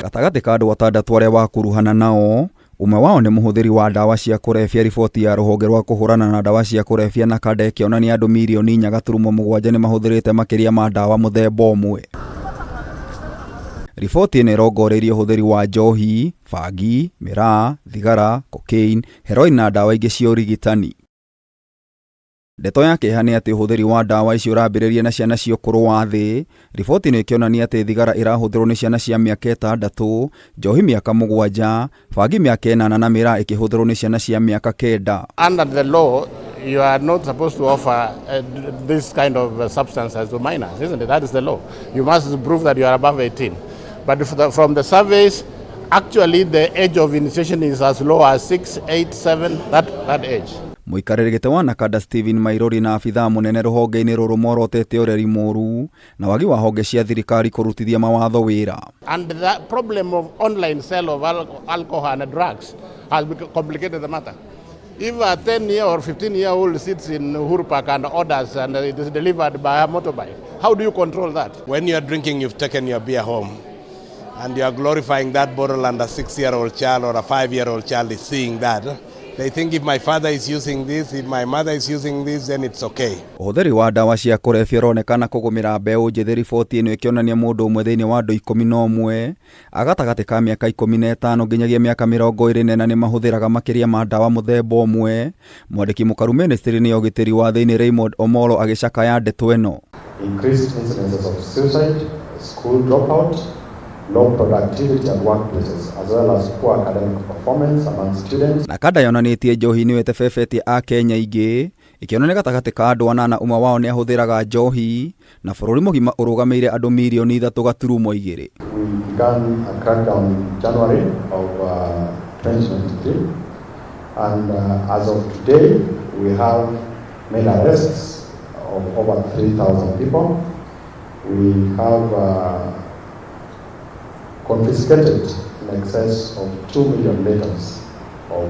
Gatagatĩ ka andũ atandatũ arĩa wakuruhana nao, ũmwe wao nĩ mũhũthĩri wa ndawa cia kũrebia. Riboti ya rũhonge rwa kũhũrana na ndawa cia kũrebia NACADA ĩkĩonania andũ mirioni 4.7 nĩ mahũthĩrĩte makĩria ma ndawa mũthemba ũmwe. Riboti ĩno ĩrongoreirie ũhũthĩri wa njohi, bangi, mĩraa, thigara, cocaine, heroin na ndawa ingĩ cia ũrigitani. Ndeto ya kĩeha nĩ atĩ ũhũthĩri wa ndawa icio ũrambĩrĩria na ciana cia ũkũrũ wa thĩ. Riboti ĩno ĩkĩonania atĩ thigara ĩrahũthĩrwo nĩ ciana cia mĩaka 6, njohi mĩaka 7, bangi mĩaka 8 na mĩraa ĩkĩhũthĩrwo nĩ ciana cia mĩaka 9. Under the law, you are not supposed to offer this kind of substances to minors, isn't it? That is the law. You must prove that you are above 18. But if from the surveys, actually the age of initiation is as low as 6, 8, 7, that age. Mũikarĩri gĩtĩ wa NACADA Stephen Mairori na abithaa mũnene rũhonge-inĩ rũrũ morotete ũreri mũru na wagi wa honge cia thirikari kũrutithia mawatho wĩra. And the problem of online sale of alcohol and drugs has complicated the matter. If a 10-year or 15-year-old sits in Uhuru Park and orders and it is delivered by a motorbike, how do you control that? When you are drinking, you've taken your beer home and you are glorifying that bottle, and a 6-year-old child or a 5-year-old child is seeing that. They think if my father is using this, if my mother is using this, then it's okay. Ũhũthĩri wa ndawa cia kũrebia ũronekana kũgũmĩra mbeũ njĩthĩ, riboti ĩno ĩkĩonania mũndũ ũmwe thĩinĩ wa andũ 11 a gatagatĩ ka mĩaka 15 nginyagia mĩaka 24 nĩ mahũthĩraga makĩria ma ndawa mũthemba ũmwe. Mwandĩki mũkaru ministry-inĩ ya ũgitĩri wa thĩinĩ Raymond Omolo agĩcakaya ndeto ĩno. Increased incidences of suicide, school dropout, low productivity at workplaces, as well as poor academic performance among students. NACADA yonanĩtie njohi nĩyo ĩtebebetie akenya aingĩ, ĩkĩonania gatagatĩ ka andũ anana ũmwe wao nĩ ahũthĩraga njohi, na bũrũri mũgima ũrũgamĩire andũ mirioni 3.2. We began a crackdown in January of 2023, and as of today, we have made arrests of over 3,000 people. We have confiscated in excess of 2 million liters of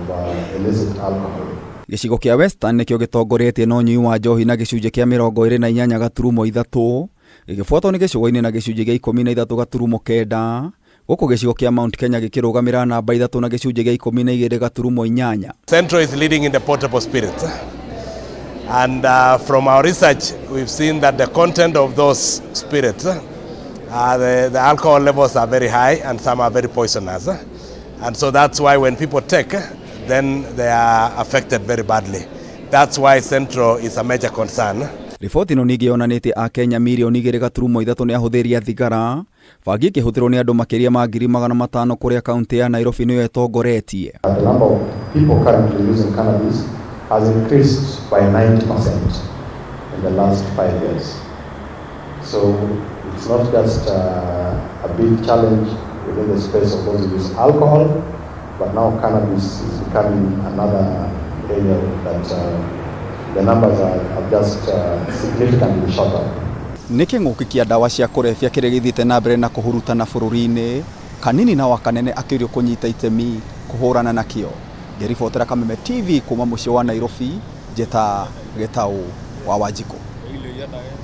illicit alcohol. Gĩcigo kĩa Western nĩkĩo gĩtongoretie na ũnyui wa njohi na gĩcunjĩ kĩa 28.3, gĩgĩbuatwo nĩ gĩcũa-inĩ na gĩcunjĩ gĩa 13.9, gũkũ gĩcigo kĩa Mount Kenya gĩkĩrũgamĩra namba 3 na gĩcunjĩ gĩa 12.8. Central is leading in the potable spirits. And from our research, we've seen that the content of those spirits, the alcohol levels are very high and some are very poisonous. And so that's why when people take, then they are affected very badly. That's why Central is a major concern. Riboti ĩno ningĩ yonanĩtie akenya mirioni 2.3 nĩ ahũthĩri a thigara, bangi ĩkĩhũthĩrwo nĩ andũ makĩria ma 500,000, kũrĩa kaunti ya Nairobi nĩyo ĩtongoretie. The number of people currently using cannabis has increased by 90% in the last 5 years. So it's not just a big challenge within the space of those who use alcohol, but now cannabis is becoming another area that the numbers are just significantly shot up. Nĩ kĩng'ũki kĩa ndawa cia kũrebia kĩrĩa gĩthiĩte na mbere na kũhurutana bũrũri-inĩ, kanini na wakanene akĩũrio kũnyita itemi kũhũrana nakĩo. Ngĩribotera Kameme TV kuma mũciĩ wa Nairobi, njĩta Gĩtaũ wa Wanjikũ.